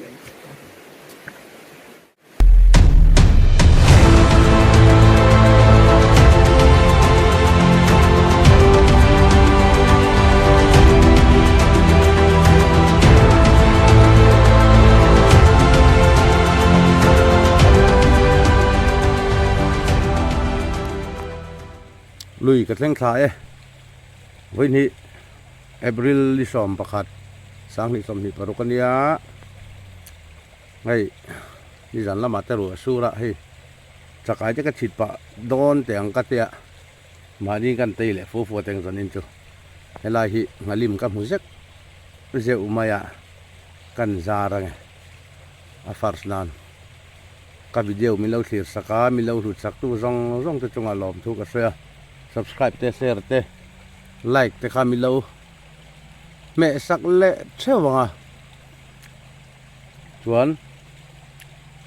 Lui ka thleng thla e vawihnih April ni 11 2026 a nia. Hei nizan lamah te ruah a sur a, hei chakai te ka chhit pah dawn teh ang ka tia mahni kan tei leh fu fu a teng zanin chu helai hi nghalim ka hmu zek zeuh mai a kan zar ange a first nan ka video min lo thlir sak a min lo hlut sak tu zawng zawng te chungah lawmthu ka sawi a subscribe te share te like te kha min lo hmeh sak leh theuh ang a. Chuan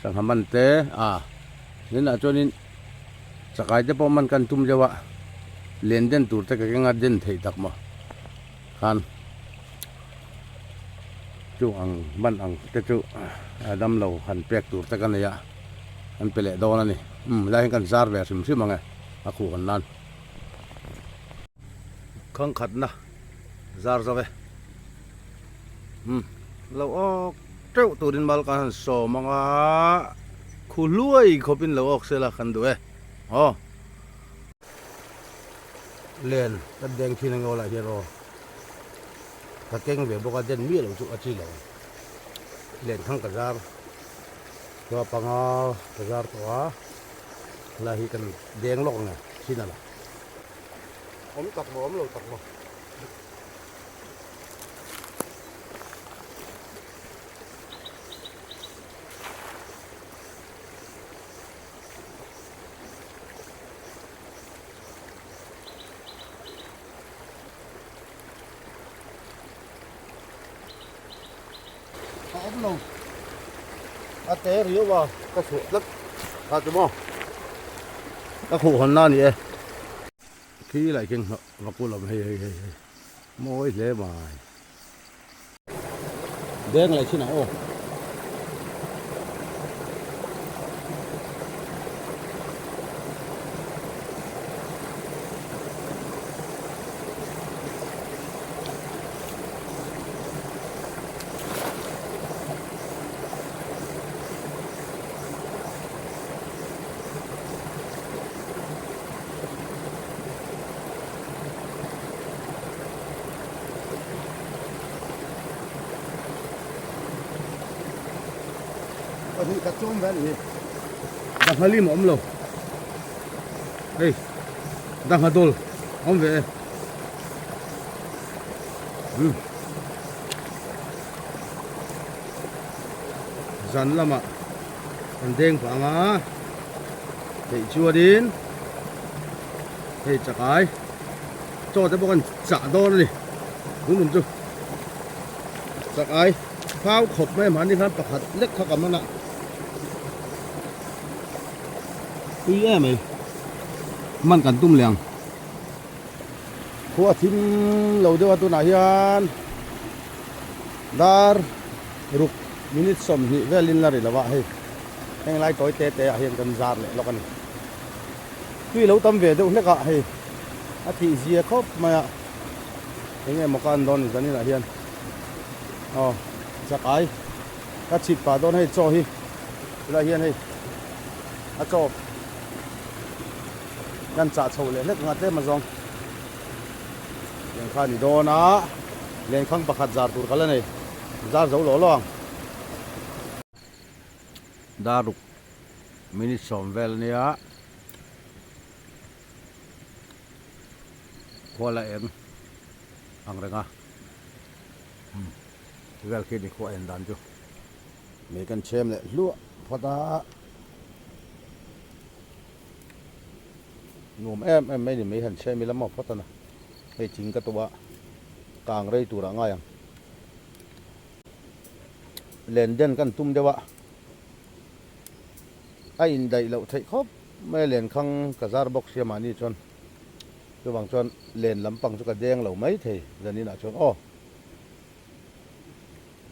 sangha man te a hnenah chuanin chakai te pawh man kan tum deuh a len den tur te ka keng a den theih tak maw khan chung ang man ang te chu a damlo han pek tur te ka nei a an pe leh dawn a ni umm helai hian kan zar ve hrim hrim ang e a khuh hawn nan khangkhatna zar zo e. Umm lo awk teuh turin mal kan han sawm ang a, khu hluai khawpin lo awk sela kan duh e aw. Len kan deng thin ang aw lah hian aw ka keng ve bawk a den miah lo chu a chi lo ang len thang ka zar chua panga ka zar tawh a helai hi kan deng lawk ang e thin a la awm tak maw awm lo tak maw. A awm lo a te riau a ka chhuah tlat a chu maw ka khuh hawn na a ni e khi lah khian va kul awm hei hei hei hei mawi hle mai. Deng leh chin ang aw. Pahnih khat chu awm ve a ni hi. Dangha lim a awm lo. Hei dangha dawl a awm ve e. Um. Zan lamah kan deng pah ang a. Theih chuanin hei chakai chaw te pawh kan chah dawn a ni tun awm chu chakai phau khawp mai mahni khan pakhat lek kha ka man a tui em mai man kan tum leh ang khua thim lo deuh a tunah hian dar ruk minute 20 velin la ri lo a hei. Heng lai tawi te te ah hian kan zar leh lawk a ni. Tui lo tam ve deuh hlek ah hei a tih zia khawp mai a, eng emaw ka en dawn ni zanin ah hian aw chakai ka chhit pah dawn hei chaw hi tilai hian hei a chaw kan chah chho leh hlek ang a tlem azawng lengkha a ni dawn a lenkhang pakhat zar tur ka la nei zar zo lawh lawh ang. Daruk minute 10 vel ania khuala eng ang reng a vel khi ni khua en dan chu mei kan chhem leh hluah phawt a nuam em em mai ni mei han chhem ila maw phawt a na hei thing ka tua kang rei turah ngai ang. Len den kan tum deuh a, a indaih loh theih khawp mai a lenkhang ka zar bawk sia mahni chuan chuvang chuan len lampang chu ka deng lo mai thei zanin ah chuan aw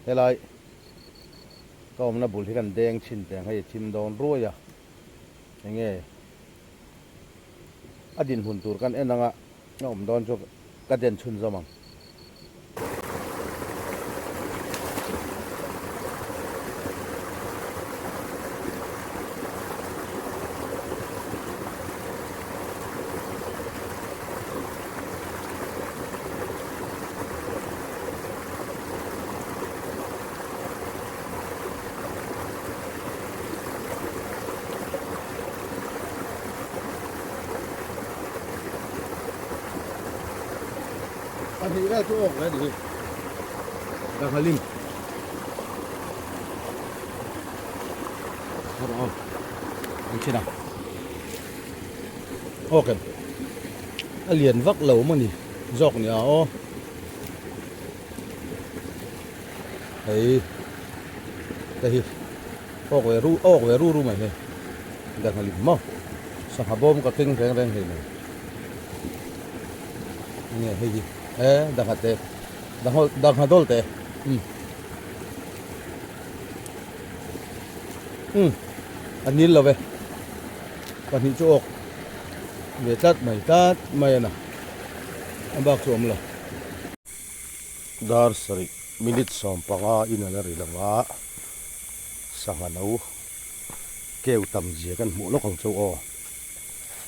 helai Ka awmna bul hi kan deng chhin teh ang hei a thim dawn ruai a, enge a dinhmun tur kan en anga a awm dawn chu ka den chhunzawm ang. Pahnih vel chu awk ve a ni hi Dangha lim Hawh aw an chhin a awk em a lian vak lo maw ni zawk nia aw. Hei te hi awk ve ru awk ve ru ru mai hei dangha lim maw sangha bawm ka keng reng reng hei lo enge hei hi e dangha te dangha dangha dawl te um um a nil lo ve pahnih chu awk ve tlat mai tlat mai a na a bak chu a awm lo. Dar sarih minute 15 in a la ri lo a, sangha no keu tam zia kan hmuh lawk ang chu aw,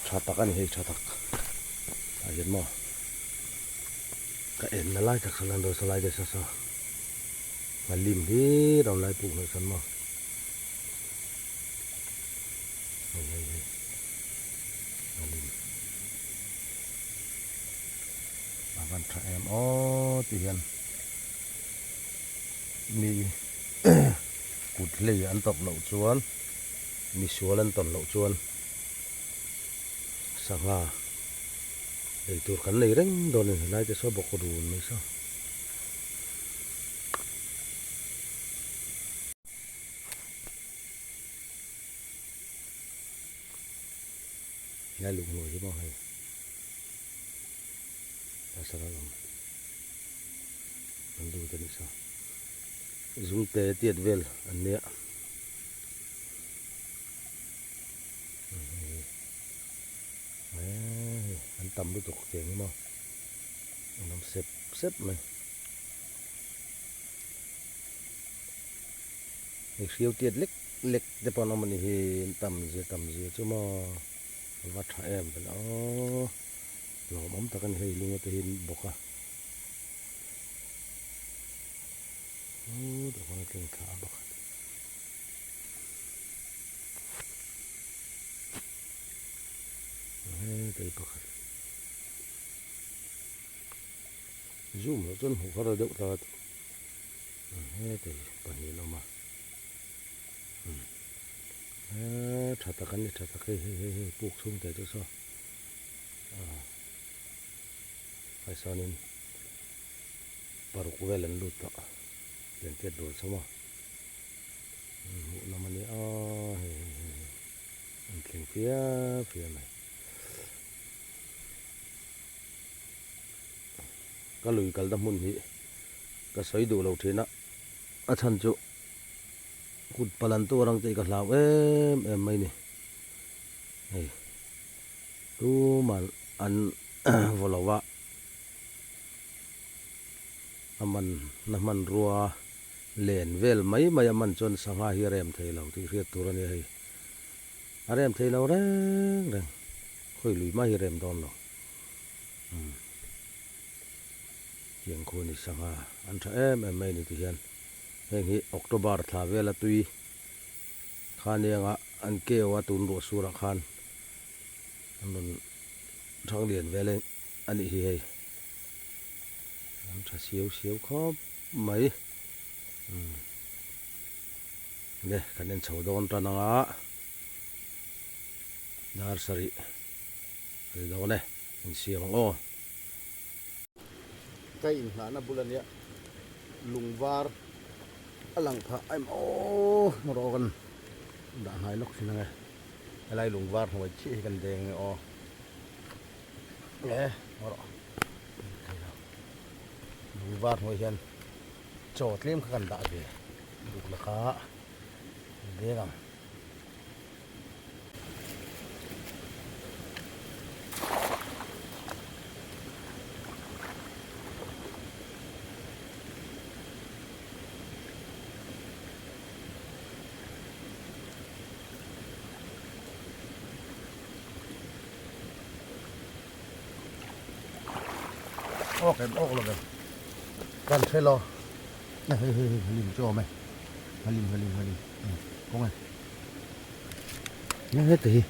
tha tak a ni hei tha tak tah hian maw ka en na lai tak sawn an rawn lai deuh saw a lim hlir a rawn lai puk hnuai sawn maw hei hei hei a lim. A van tha em aw ti hian mi kut hlei an tawrh loh chuan misual an tawn loh chuan sangha ei tur kan nei reng dawn a ni helai te saw bawk run mai saw. Helai lung hnuai hi maw hei. Pasal an awm an lut a nih saw zungte tiat vel an nia hei an tam lutuk tiang hi maw an awm sep sep mai hei hriau tiat lek lek te pawh an awm a ni hi an tam zia tam zia chu maw. A va tha em vela aw lawmawm tak a ni hei lunga te hi an bawk a aw dawhkan a tleng thla a pakhat hetah hi pakhat zoom loh chuan hmuh har deuh tlat hetah hi pahnih an awm a. Eee tha tak a ni tha tak hei hei hei hei puk chhung te chu saw ah ai sawnin paruk vel an lut tawh len tiat dul chawm a hmuh nawm a ni a hei hei hei hei an thleng fia fia mai ka lui kalna hmun hi ka sawi duh lo thin a a chhan chu. Kut palan tur ang tih ka hlau em em mai ni. Hei tumah an vaw lo a, a man na hmanrua len vel mai mai a man chuan sangha hi a rem thei lo tih hriat tur a ni hei. A rem thei lo reng reng, khawi lui mai hi a rem dawn lo. Umm tiang khu a ni sangha an tha em em mai ni ti hian. Heng hi October thla vela tui khan eng a an keu a tun ruah surah khan an rawn thang lian vel a nih hi hei an tha siau siau khawp mai umm le kan en chho dawn tan anga dar sarih a ni dawn e insiam ang aw. Ka inhnahna bul a nia lung var a lang phah em aw rawh kan dah hnai lawk thin ang e helai lung var hnuai chiah hi kan deng nge aw e rawh lung var hnuai hian chaw tlem kha kan dah ve buk laka. Deng ang. Awk em awk lo ve kan hre lo hei hei hei halim chu awm e halim halim halim kawng e nge heti hi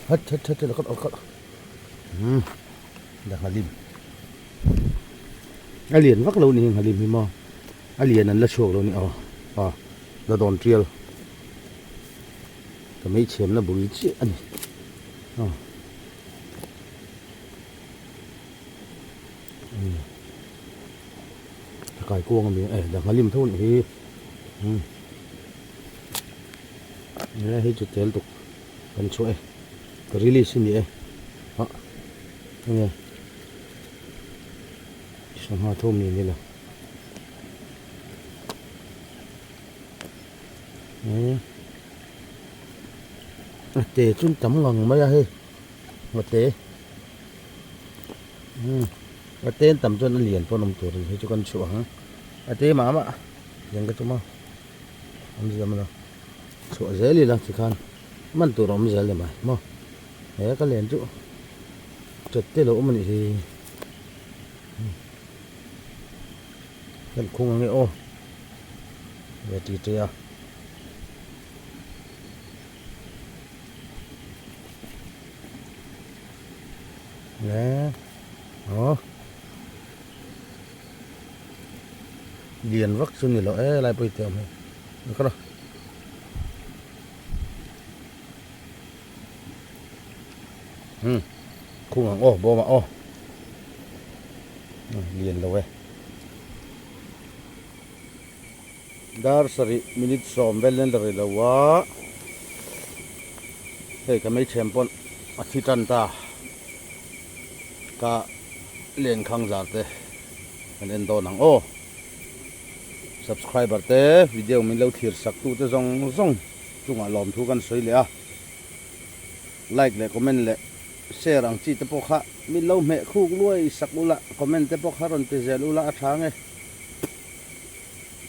hat hat hat hat hat um da halim a lian vak lo ni heng halim hi maw a lian an la chhuak lo ni aw a la dawn tial ka hmeichhiamna bul chiah a ni aw. Thakai kuang ami eh dangha lim tho anih hi umm e hei chu tel tuk kan chhuah e ka release ani e ah enge sangha tho mi ani lo e a te chu tam ngang mai a hei. Ngawte umm ngawte an tam chuan a lian pawh an awm tur a ni hei chu kan chhuah ang a te mah mah tiang ka tum a awmzia awm lo chhuah zel ila tikhan man tur a awm zel ni mai maw he ka len chu chat te lo awm a nih hi kan khung ang e aw ve ti te a. Nè Đó Lian vak chu ni lo e lai pawh hi te awm hei Ni kha lo Hmm Khung ang aw bawm ah aw Lian lo e Dar sarih minute sawm vel nen la ri lo a, hei ka hmeichhem pawh a thi tan ta, ka lenkhang zar te kan en dawn ang aw. Subscriber te video min lo thlir sak tu te zawng zawng chungah lawmthu kan sawi leh a, like leh comment leh share ang chi te pawh kha min lo hmeh khuk luai sak ula, comment te pawh kha rawn ti zel ula a tha nge.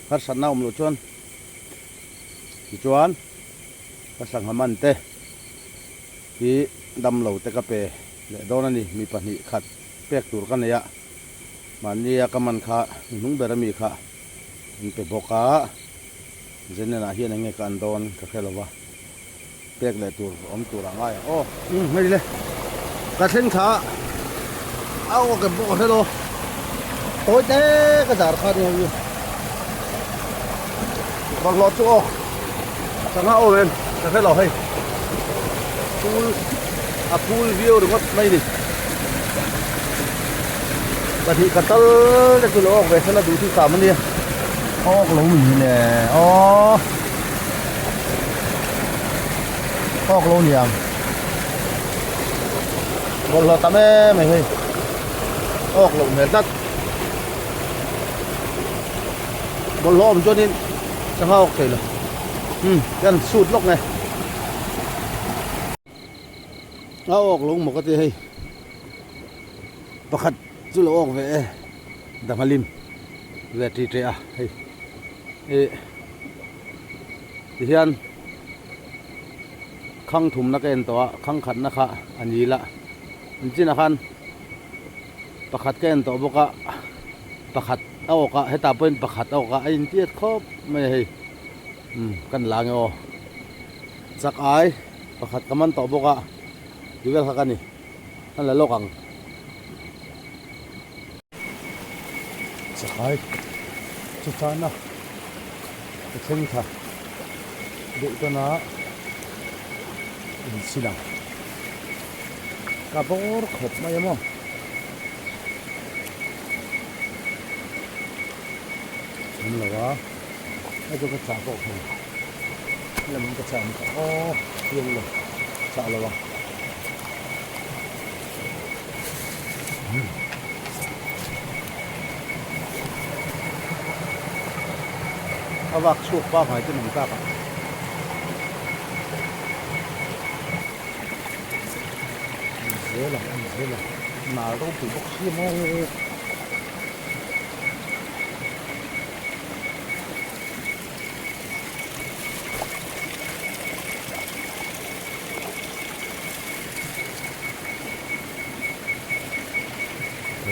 Harsatna awm loh chuan tichuan ka sangha man te hi damlo te ka pe leh dawn a ni. Mi pahnih khat pek tur ka nei a, mahnia ka man kha hnuhnung ber ami kha an pe bawk a, Zenena hian eng nge ka an dawn ka hre lo va, pek leh tur awm tur ah ngai ang aw. Umm hei le ka thleng thla a aw kem pawh ka hre lo tawi te ka zar kha ni hei bawlhhlawh chu aw sangha awm em ka hre lo hei phul a phul viau ringawt mai ni pahnih ka tal te chu lo awk ve sela duh chu sam ania awk lo ni le aw. Awk lo niang bawlhhlawh tam em mai hei awk loh hmel tlat bawlhhlawh awm chuanin sangha awk thei lo umm kan sut lawk nge a awk lo maw ka ti hei pakhat chu lo awk ve e danghalim ve ṭi ṭe a hei ih. Tihian khang thumna ka en tawh a, khang khatna kha a ni la. An chinah khan pakhat ka en tawh bawk a, pakhat a awk a, hetah pawhin pakhat a awk a, a intiat khawp mai a hei. Umm kan la nge aw. Chak ai pakhat ka man tawh bawk a, ti vel kha ka ni. Kan la lawk ang. Chakai chu chana ka thleng tha deuh tawn a inchhin ang ka bawr khawp mai a maw awm lo a hei chu ka chah pawh thei lam in ka chah ang aw chiang lo chah lo a. A vak chhuak pangai te nung tak a. zel ang, en zel ang. Nal ropui bawk si maw.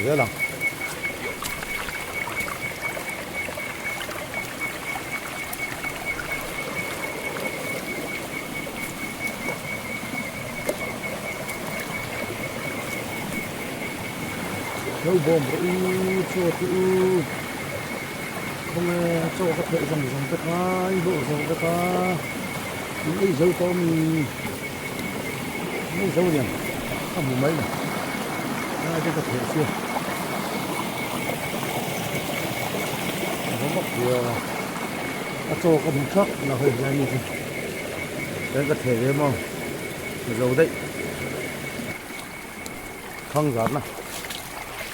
Zel ang. Lo bawm rawh u, chaw te u. Khawnge chaw ka theih zawng zawng te kha in bawh zo vek a, in ei zo tawh ami? In ei zo aniang ka hmu mai lo, helai te ka theih chu a va vak ve a, a chaw ka hmu thak lo hei helai mi chu chuan ka theh ve maw ka zo daih. Thang zarna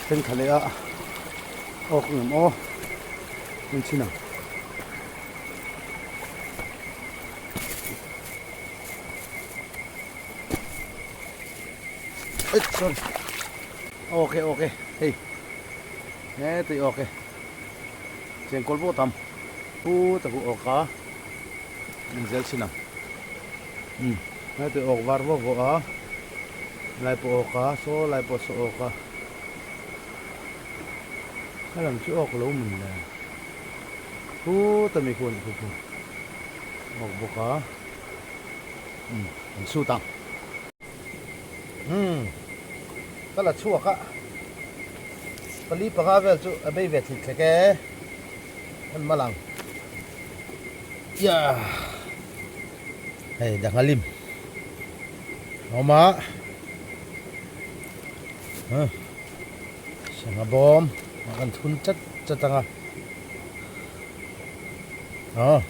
thenkhat leh a awk ngam aw en chhin ang. Sorry okay okay hei hetui okay chengkawl pawh tam pu taku awk a en zel chhin ang umm hetui awk var vawk vawk a lai pawh awk a saw lai pawh saw awk a a lam chu awk lo mun le pu tami khu a nih khu khu awk bawk a umm an sut ang umm ka la chhuak a pali panga vel chu a bei ve thlik thlek e an mal ang yeah hei dangha lim a awm a huh sangha bawm a kan thun chat chat ang a aw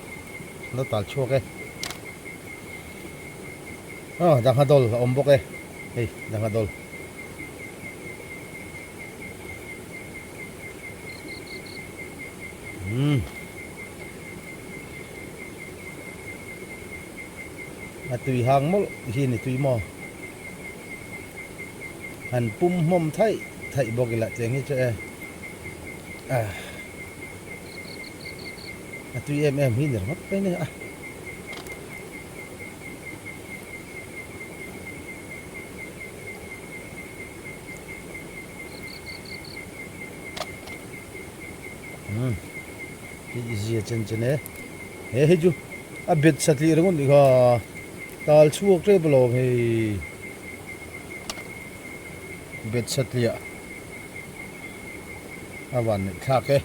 lo tal chhuak e aw dangha dawl a awm bawk e hei dangha dawl. Umm a tui hang mawlh hi ni tui maw han pum hmawm thaih thaih bawk ila cheng hi chu e ah a tui em em hi ni ringawt mai ni a. Umm hei zia chen chen e he hei chu a bet satliah ringawt nih kha tal chhuak tep alawm hei bet satliah a van neih thlak e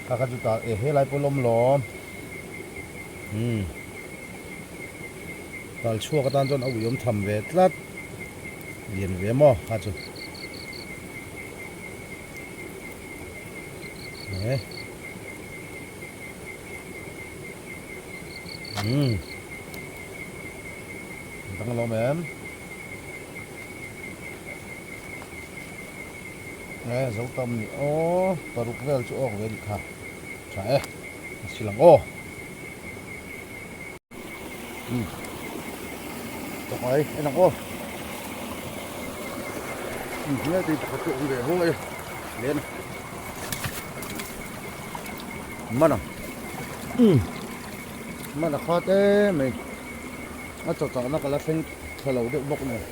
kha kha chu tal e helai pawh lawm lawm umm tal chhuak atan chuan a uiawm tham ve tlat lian ve maw kha chu. Nge. Umm. Dang lawm em. Nge zo tam ni aw paruk vel chu awk ve ni kha. Tha e. A si lang aw. Umm. Tawkai en ang aw. Umm hmel tui pakhat chu awm ve hung e. Len. Man ang. Umm. Man a khat em mai. A chaw chahna ka la thleng thla lo deuh bawk nen.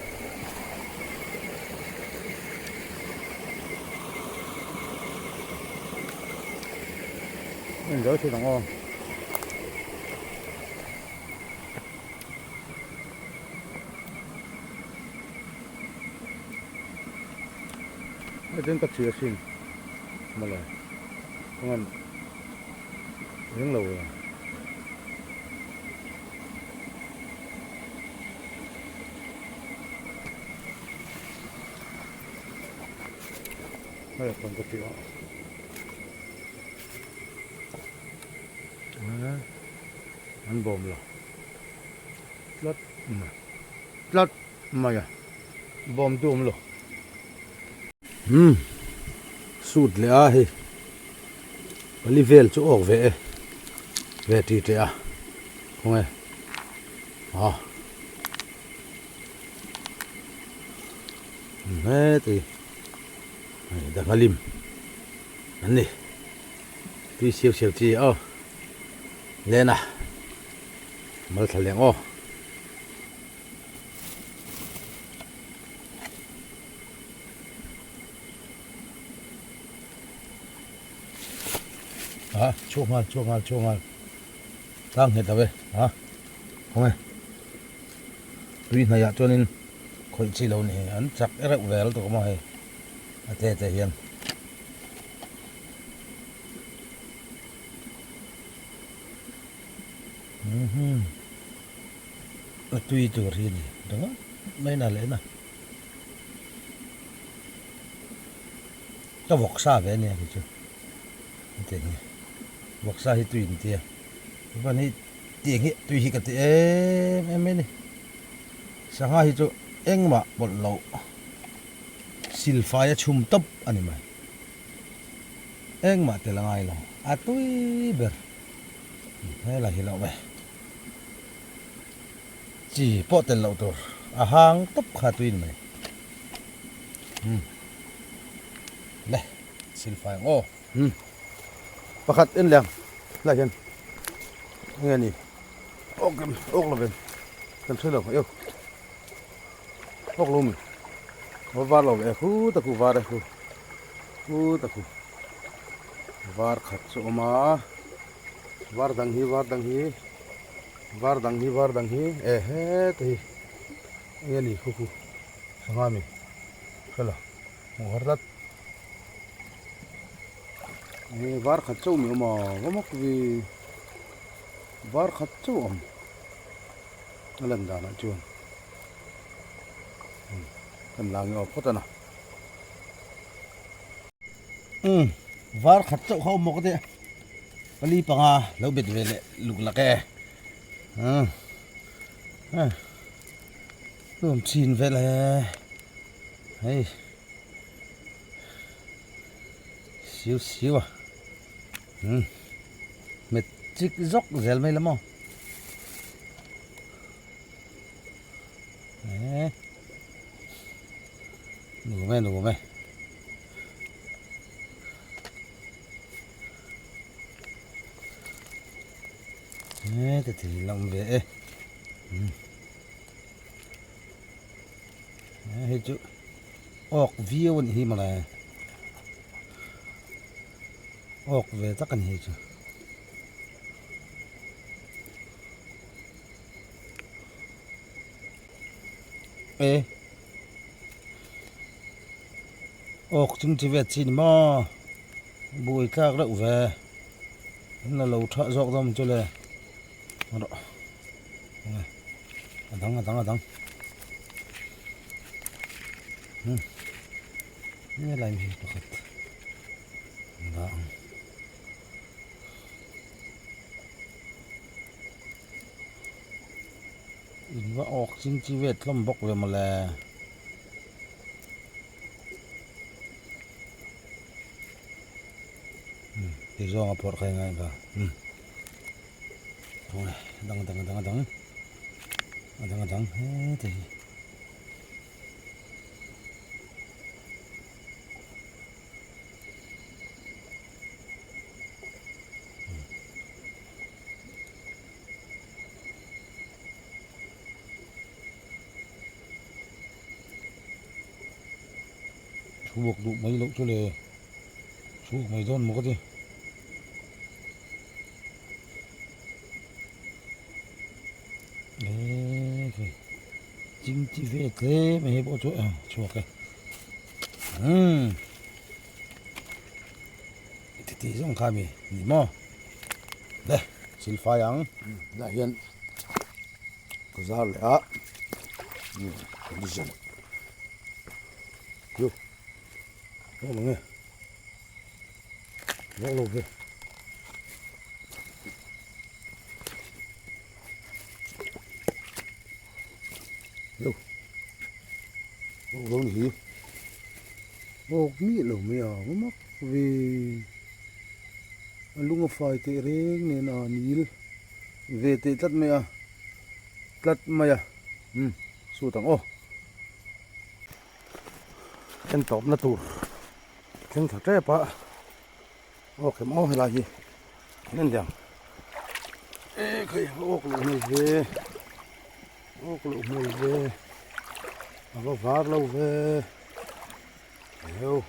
En zel thin ang aw. Hei chuan ka chhia sin mawle chuan ring lo ve. Hei chuan ka chhia. An bawm lo tlat mai tlat mai a bawm tu awm lo umm suit leh a hei pali vel chu awk ve e ve ṭi ṭe a khawnge ah. Heti hei dangha lim an ni tui siau siau chi aw lena mal thla leng aw. A chhuak nghal chhuak nghal chhuak nghal tlang nghet lo e a khawnge tui hnaiah chuanin khawih chi lo ni an chak reuh vel tawh maw hei a te te hian. A tui tur hi a ni ringawt mai na leh na. Ka vawksa ve ania khi chu hetiang hi vawksa hi tui an tia chuan hei tiang hi tui hi ka ti em em mai a ni sangha hi chu engmah pawlh loh silfai a chhum tawp a ni mai engmah tel a ngai lo a tui ber helai hi lo awm e chi pawh tel loh tur a hang tawp kha a tui a ni mai. Le silfai ang aw. Pakhat en leh ang helai hian enge ni awk em awk lo vem kan hre lo eu awk lo mi aw var lo e khu ta khu var e khu khu ta khu var khat chu awm a var dang hi var dang hi var dang hi var dang hi e heta hi enge ni khu khu. Sangha mi hre lo hmuh har tlat e var khat chauh mi awm a va mak vi var khat chauh awm a lan danah chuan kan la nge aw phawt a na umm var khat chauh kha awm maw ka ti pali panga lo bet ve leh luk lak e umm. Nuam chin vel e hei siu siu a umm hmet chik zawk zel mai la maw e nuam e nuam e. Heta thil a awm ve e umm. Hei chu awk viau a nih hi mawle awk ve tak a ni hei chu. E awk chung chi vet chi ni maw buai tlak reuh ve an la lo thah zawk dawn chu le rawh. A dang a dang a dang nge lai hi pakhat dah ang in va awk ching chi vet hlawm bawk ve mawle. Ti zawng a phawrh kha engai ka dang dang dang dang a dang a dang heti hi chhuak duh mai loh chu le chhuak mai dawn maw ka ti. Chingchi ve tlem hei pawh chu chhuak e umm titi zawng kha mi ni maw le silfai ang lah hian ka zar leh a condition chu vak lo nge vak lo ve. Lo lo ni hi awk miah lo mai a va mak ve a lung a fai teh reng nen a nil ve teh tlat mai a tlat mai a umm sut ang aw. En tawpna tur thleng thla tep a awk em aw helai hi an en diang e khai awk loh hmel ve awk loh hmel ve a va var lo ve heu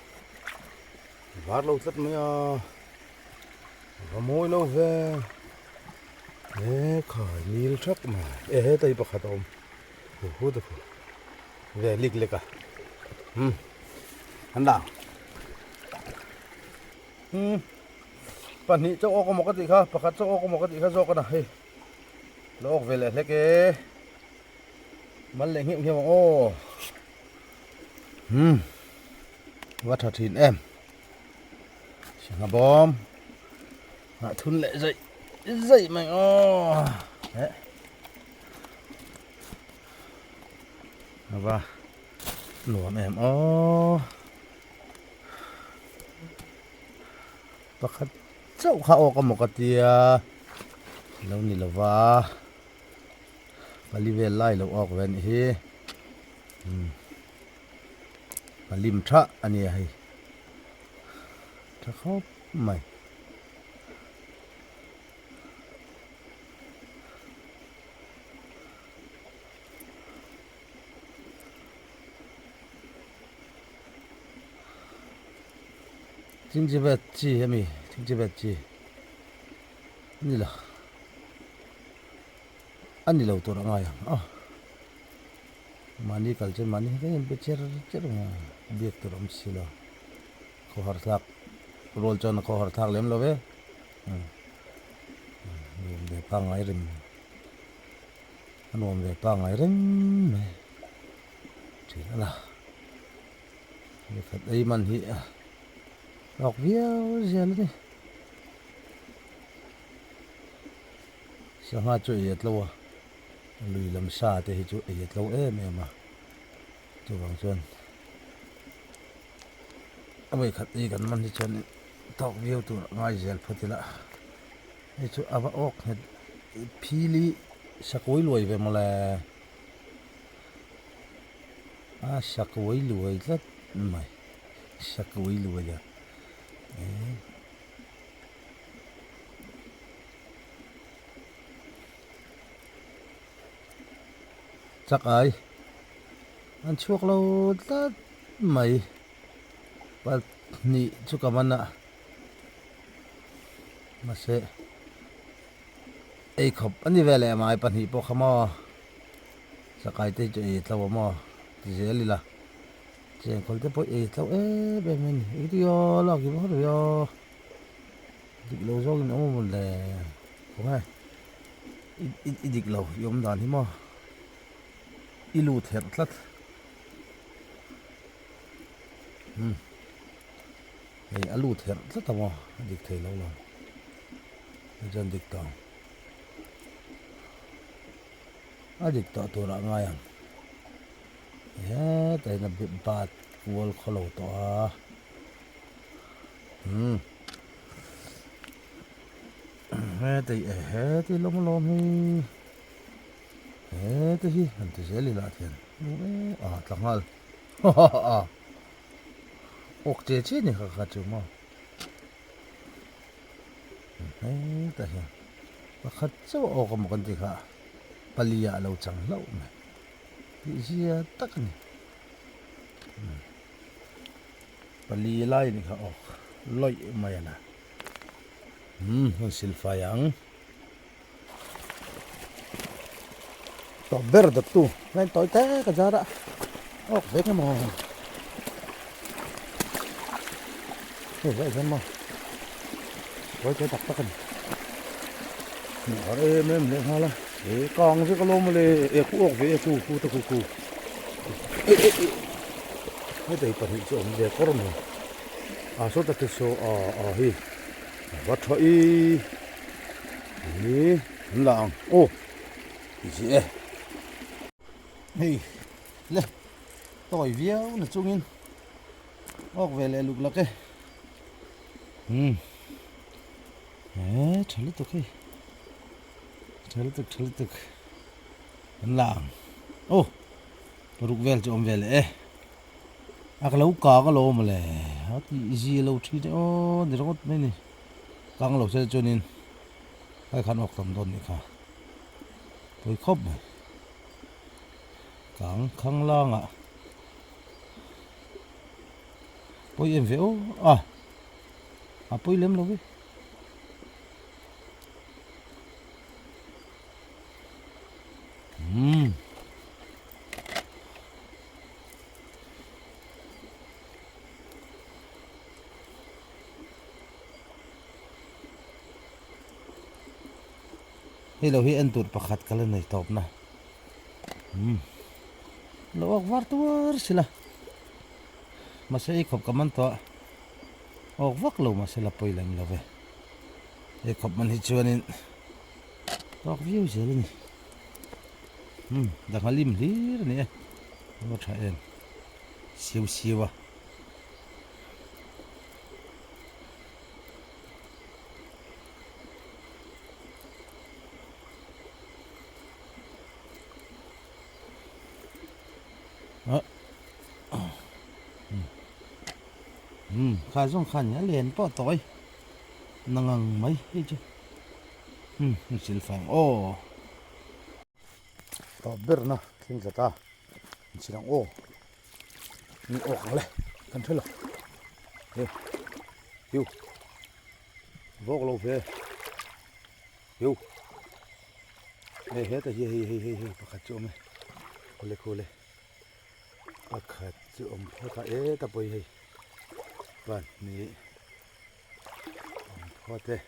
var lo tlat mai a a va mawi lo ve e khai nil thak mai e heta hi pakhat a awm hu hu te khu ve lik lek a umm an dah umm pahnih chaw awk emaw ka tih kha pakhat chaw awk emaw ka tih kha zawk a na hei la awk ve leh hlek e mal leh ngheuh ngheuh ang aw umm va tha thin em sangha bawm ah thun leh zaih zaih mai aw eh. Ava nuam em aw pakhat chauh kha awk a maw ka tia lo ni lova pali vel lai lo awk ve anih hi umm palim tha a nia hei tha khawp mai. Chingchivet chi ami chingchivet chi ani lo ani lo tur a ngai ang aw mahni kal chuan mahni hi ka be cher cher ang a biak tur a awm si lo khawhar thlak rual chuan a khawhar thlak lem lo ve nuam ve pangngai reng. A nuam ve pangngai reng mai thin a la nikhat ei man hi a hlawk viau zel a ni sangha chu ei a tlo a lui lam sa te hi chu ei a tlo em em a chuvang chuan a vawikhat ei kan man hi chuan tawk viau tur a ngai zel phawt ila. Hei chu a va awk nghet phili sakawi luai ve mawle a sakawi luai tlat mai sakawi luai a eh chakai an chhuak lo tlat mai pahnih chu ka man a. Mahse ei khawp a ni vel eh mai pahnih pawh kha maw chakai te chu ei tlo a maw ti zel ila chengkawl te pawh ei tlo em em a ni engtin aw lak i va ri aw dik lo zawk in awm a mawn le khawnge i dik lo i awm dan hi maw i lut herh tlat umm. Hei a lut herh tlat ang aw a dik thei lo lo hei chuan dik tawh ang a dik tawh turah a ngai ang hetah hian a bat kual khaw lo tawh a umm heti heti lawm lawm hi heti hi han ti zel ila thian a tla nghal ha ha ha. Awk che che ni kha kha chu maw hetah hian pakhat chauh a awk a maw kan tih kha pali ah a lo chang hlauh mai tih zia tak a ni pali lai a ni kha awk lawih mai a la umm hmun silfai ang. Tawp ber dawt tu line tawi te ka zar a awk vek emaw hei vaih hian maw tawi te tak tak a ni hmuh har em em leh nghal a he kang vek alawm mawle e khu awk ve e khu khu te khu khu eh eh eh heta hi pahnih chu a awm ve kawr mai a sawta te saw a a hei va tha i. Hi an la ang aw ti e hei le tawi viau na chungin awk ve leh luk lak e umm he tha lutuk hei tha lutuk tha lutuk an la ang aw paruk vel chu awm ve leh e. A ka lo kang alawm mawle a tih zia lo thin e aw ni ringawt mai ni kang lo se chuanin kai khan awk tam dawn nih kha pawi khawp mai kang khang langah pawi em ve aw a a pawi lem lo ve. Umm. Hei lo hi en tur pakhat ka la nei tawp na. Umm. Lo awk var tuar sila. Mahse ei khawp ka man tawh a. Awk vak lo mahse la pawi lem lo ve. Ei khawp man hi chuanin tawk viau zel a ni. Umm dangha lim hlir a ni e. A va tha em. Siau siau a. Umm kha zawng khan a len pawh tawi na ngang mai hei chu umm hmu chil fang aw tawp ber na thleng tlat a an chhil ang aw ni awk ang le kan hre lo he hiu vawk lo ve hiu hei heta hi hei hei hei hei pakhat chu awm e khawle khawle. Pakhat chu awm phawt a e ta pawh hi hei pahnih awm phawt e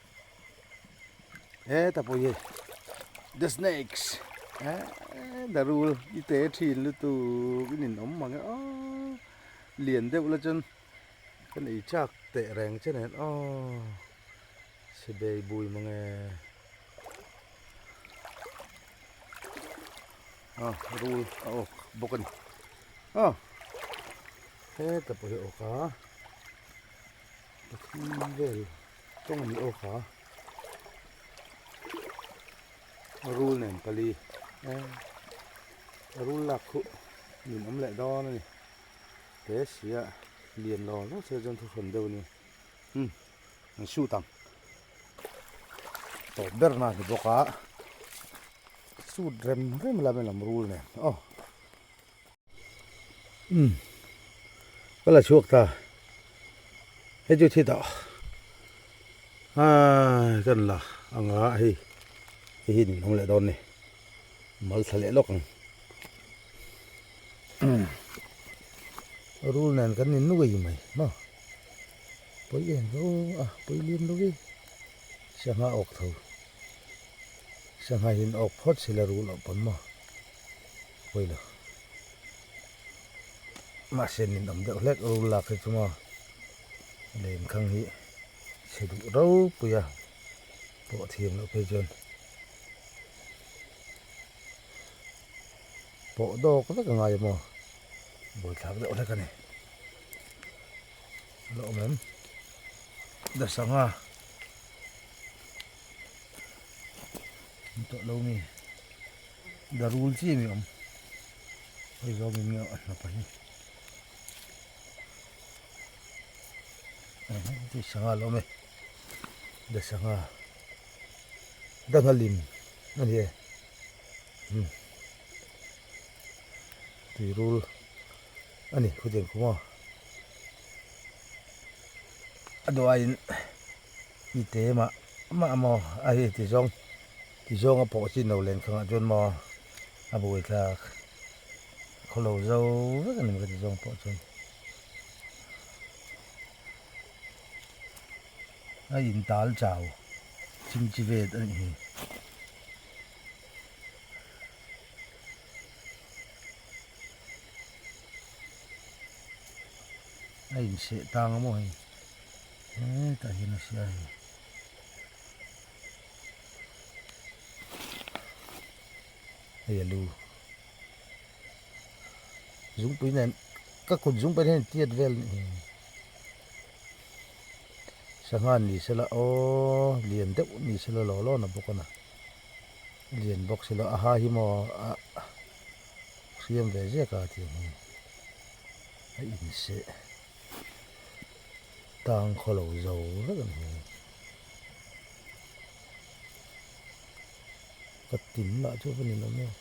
e ta pawh hi hei the snakes eh the rul i te thin lutuk in in awm mang e aw lian deuh la chuan ka nei chak teh reng che nen aw chhe bui mang e. A rul a awk bawk a ni a heta pawh hi a awk a pathum vel tawng a ni awk a rul nen pali a rul lak khu min awm leh dawn a ni he sia lian lo lo se chuan thu hrawn deuh a ni umm an shoot ang tawp ber na ni bawk a. Suit rem rem lam in lam rul nen aw umm ka la chhuak ta hei chu thi tawh ai kan la anga hei hei hi nin awm leh dawn ni mal thla leh lawk ang umm rul nen kan in nuai mai maw pawi em chu a pawi liam lo e sangha awk tho. Sangha hian awk phawt sila ruh loh pawn maw pawi lo mahse min awm deuh hlek rul lak hi chu maw lenkhang hi chhe duh ropui a pawh thiam loh phei chuan pawh dawk vek a ngai a maw buaithlak deuh hlek a ni a la awm em the sangha. Tawh lo mi darul chi mi awm hei zawng in nge a hnap a hi ti sangha lo awm e da sangha dangha lim a ni e umm tuirul a ni khutiang khum a a duhaiin. I te mah mah maw a hei ti zawng ti zawng a pawh chin lo len khangah chuan maw a buai thlak khaw lo zo vek a ni ka ti zawng pawh chuan a in tal chau ching chi vet a nih hi. A inseh tang a maw hei. Hetah hian a hria hei. Hei a lu. Zungpui nen ka kut zungpui hian tiat vel ni hi. Sangha ni sela aw lian deuh ni sela law law na bawk a na. Lian bawk sela a ha hi maw a hriam ve ziak a tiang hi. A inseh tang khaw lo zo vek a ni. Ka tin lah chu a va ninawm em.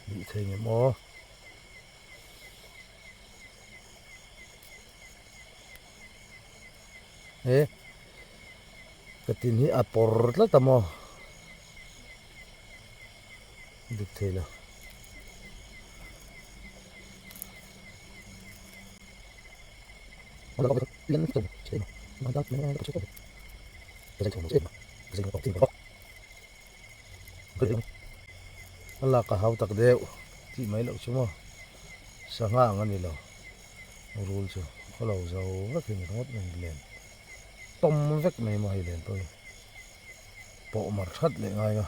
Hlih thei ngem aw. He ka tin hi a pawr tlat a maw dik thei lo. A lak a hau tak deuh tih mai loh chu maw sangha ang a ni lo rul chu khaw lo zo vek hi ni ringawt mai len tawm vek mai maw hei len pawh hi pawh mar that leh ngai a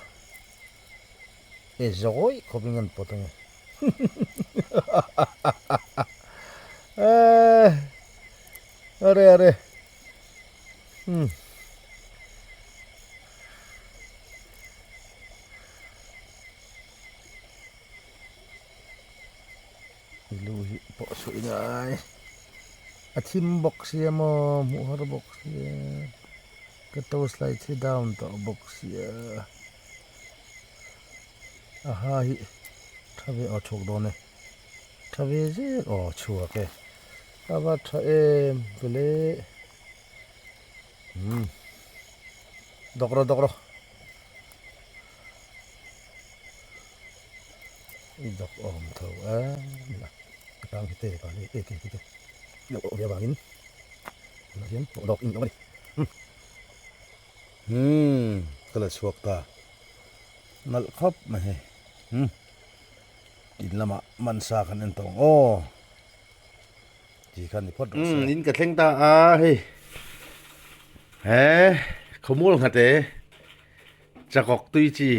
e zawi khawp in an pawt ange are are umm. Lu hi pawh suih ngai a thim bawk sia maw hmuh har bawk sia ka torch light hi down tawh bawk sia a ha hi tha ve aw chhuak dawn e tha ve zek aw chhuak e a va tha em vele. Umm dawk rawh dawk rawh i dawk awm tho a ka tang hi te ka ni e ke te lo awm avangin tunah hian pawh dawk in awm a ni umm ka la chhuak ta nalh khawp mai hei umm in lamah mansa kan en tawh ang aw. Ti khan ni phawt rawh se. In ka thleng ta a hei he khawmual nghate chakawk tui chi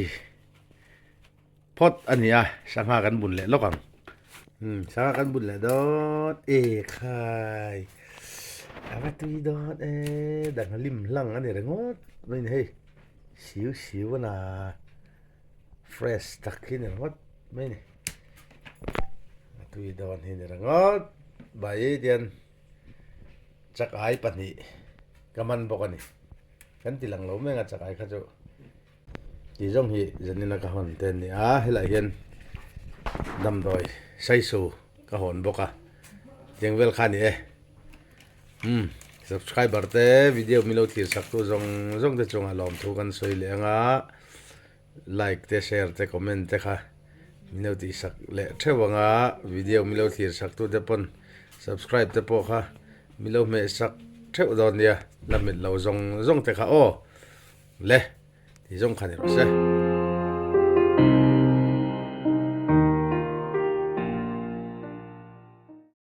phawt a ni a sangha kan bun leh lawk ang sangha kan bun leh dawn e khai a va tui dawn e dangha lim hlang a ni ringawt mai ni hei siu siu a na fresh tak hi ni ringawt mai ni. A tui dawn hi ni ringawt mai tian chakai pahnih ka man bawk a ni kan ti lang lo mek a chakai kha chu tih zawng hi zanina ka hawn te a ni a helaiah hian damdawi saisu ka hawn bawk a tiang vel kha a ni e umm subscriber te video min lo thlir sak tu zawng zawng te chungah lawmthu kan sawi leh ang a. Like te share te comment te kha min lo tihsak leh theuh ang a, video min lo thlir sak tu te pawn subscribe te pawh kha min lo hmeh sak theuh dawn nia, la hmet lo zawng zawng te kha aw le tih zawng kha ni rawh se.